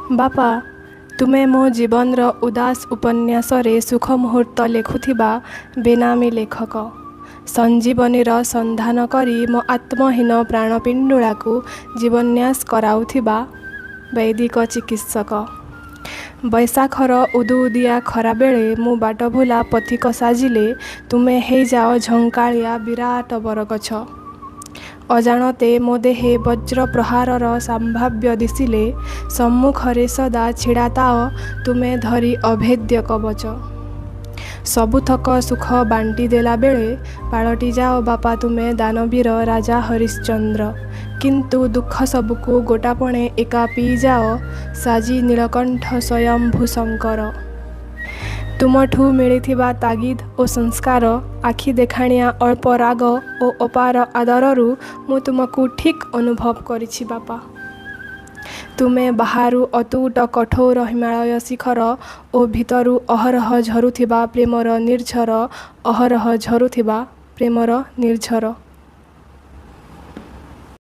ବାପା, ତୁମେ ମୋ ଜୀବନର ଉଦାସ ଉପନ୍ୟାସରେ ସୁଖ ମୁହୂର୍ତ୍ତ ଲେଖୁଥିବା ବେନାମୀ ଲେଖକ। ସଞ୍ଜୀବନୀର ସନ୍ଧାନ କରି ମୋ ଆତ୍ମହୀନ ପ୍ରାଣପିଣ୍ଡୁଳାକୁ ଜୀବନ୍ୟାସ କରାଉଥିବା ବୈଦିକ ଚିକିତ୍ସକ। ବୈଶାଖର ଉଦୁଉଦିଆ ଖରାବେଳେ ମୁଁ ବାଟଭୁଲା ପଥିକ ସାଜିଲେ ତୁମେ ହେଇଯାଅ ଝଙ୍କାଳିଆ ବିରାଟ ବରଗଛ। ଅଜାଣତେ ମୋ ଦେହେ ବଜ୍ର ପ୍ରହାରର ସମ୍ଭାବ୍ୟ ଦିଶିଲେ ସମ୍ମୁଖରେ ସଦା ଛିଡ଼ାଥାଅ ତୁମେ ଧରି ଅଭେଦ୍ୟ କବଚ। ସବୁତକ ସୁଖ ବାଣ୍ଟି ଦେଲାବେଳେ ପାଲଟି ଯାଅ ବାପା ତୁମେ ଦାନବୀର ରାଜା ହରିଶ୍ଚନ୍ଦ୍ର, କିନ୍ତୁ ଦୁଃଖ ସବୁକୁ ଗୋଟାପଣେ ଏକା ପିଇଯାଅ ସାଜି ନୀଳକଣ୍ଠ ସ୍ୱୟମ୍ଭୂ ଶଙ୍କର। ତୁମଠୁ ମିଳିଥିବା ତାଗିଦ ଓ ସଂସ୍କାର, ଆଖି ଦେଖାଣିଆ ଅଳ୍ପ ରାଗ ଓ ଅପାର ଆଦରରୁ ମୁଁ ତୁମକୁ ଠିକ୍ ଅନୁଭବ କରିଛି ବାପା। ତୁମେ ବାହାରୁ ଅତୁଟ କଠୋର ହିମାଳୟ ଶିଖର ଓ ଭିତରୁ ଅହରହ ଝରୁଥିବା ପ୍ରେମର ନିର୍ଝର, ଅହରହ ଝରୁଥିବା ପ୍ରେମର ନିର୍ଝର।